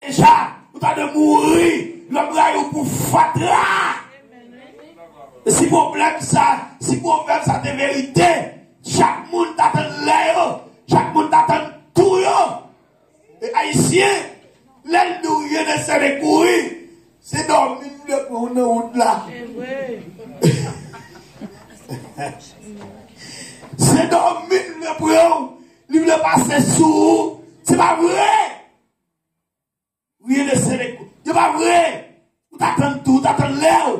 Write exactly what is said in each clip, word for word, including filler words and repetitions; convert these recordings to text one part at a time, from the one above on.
Deja, ou ta dwe mouri, lòm rayi w pou fatra. E si pwoblèm sa, si pwovèb sa te verite, chak moun ta tann lè yo, chak moun ta tann tou yo. E Ayisyen, lè l di w rive nan sèl e kouri, se dòmi l vle pran w nan wout la. Se dòmi l vle pran w, li vle pase sou ou. Se pa vre! Rive nan sèl e kouri. Se pa vre! Ou ta tann tou, ou ta tann lè w.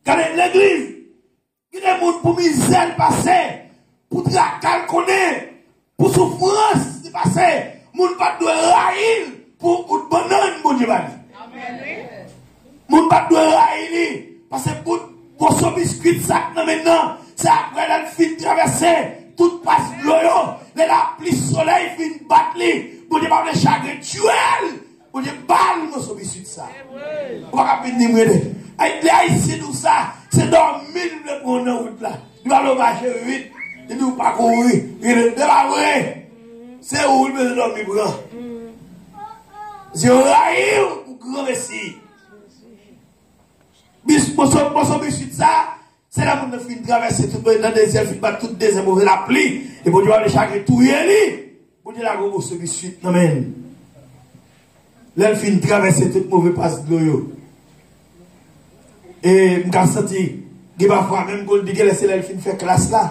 Gade legliz. Gen de moun pou mizè l pase, pou traka l konnen, pou soufrans li pase, moun pa t dwe rayi l pou yon bout bannann Bondye ba li. Moun pa t dwe rayi li, paske bout moso biskwit sa k nan men l nan, se apre lè l fin travèse tout pas dlo yo, lè lapli solèy fin bat li, Bondye pa vle chagren tchwe l, Bondye ba l moso biswit sa. Ou pa ka vin di m rele. Ay, lè Ayisyen di w sa, se dòmi l vle pran w nan wout la. Li pa vle w mache vit. Li di w pa kouri. Rele, se pa vre. Se ou l bezwen dòmi pran. Se yo rayi w pou granmesi. Bis, moso, moso biswit sa, se lè moun nan fin travèse tout, nan dezè, fin bat tout dezè move lapli, e Bondye pa vle chagren touye li. Bondye lage yon moso biswit nan men l. Lè l fin travèse tout move pas dlo yo. E m ka santi, gen pafwa menm Goldie genlè se lè l fin fè klas la.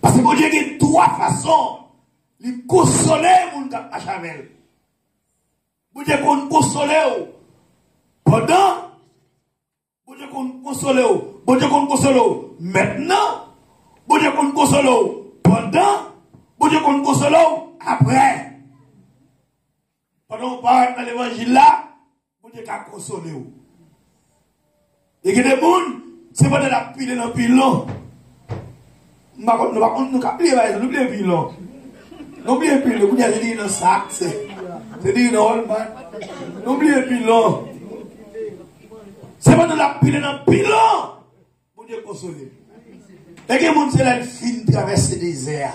Paske Bondye gen twa fason li konsole moun k ap mache avè l. Bondye konn konsole w pandan, Bondye konn konsole w, Bondye konn konsole w mentnan, Bondye konn konsole w pandan, Bondye konn konsole w apre. Pandan w parèt nan levanjil la, Bondye ka konsole w. E gen de moun, se pandan l ap pile nan pilon. M pa konn, nou pa konn, nou ka bliye bagay sa, nou bliye pilon. Nou bliye pilon, kounye a se diri nan sak, se, se diri nan Walmart. Nou bliye pilon. Se pandan l ap pile nan pilon, Bondye konsole. E gen moun, se lè l fin travèse dezè a.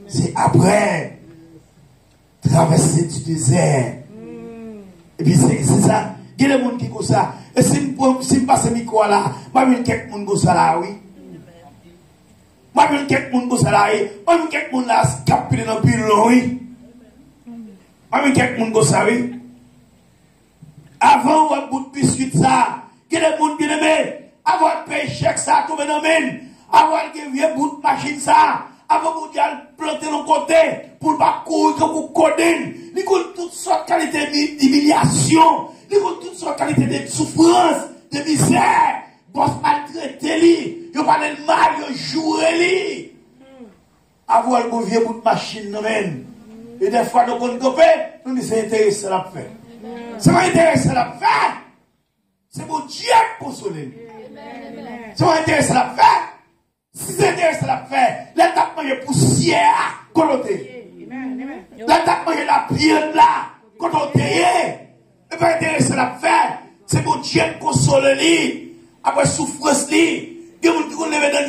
Se apre. Traversée du désert. Epi se, se sa. Gen de moun ki konsa. E si m pran, si m pase mikwo a la, m ap jwenn kèk moun konsa la, wi. M ap jwenn kèk moun konsa la, wi. M ap jwenn kèk moun la k ap pile nan pilon, wi. M ap jwenn kèk moun konsa, wi. Avan w wè bout biswit sa, gen de moun, byeneme, avan w peye chèk sa tonbe nan men l, avan w gen vye bout machin sa, avan Bondye al plante l yon kote pou l pa kouri tankou kodenn, li konn tout sòt kalite mi-, imilyasyon, li konn tout sòt kalite de soufrans, de mizè, bòs maltrete li, yo pale l mal, yo joure li. Avan w wè l gen vye bout machin nan men l. E dèfwa nou konn kanpe, nou di se enterese l ap fè. Se pa enterese l ap fè. Se Bondye k konsole l. Se pa enterese l ap fè. Si se enterese l ap fè, lè l t ap manje pousyè a, kote w te ye? Lè l t ap manje lapyann la, kote w te ye? E pa enterese l ap fè. Se Bondye k konsole li. Apre soufrans li, gen moun ki konn leve nan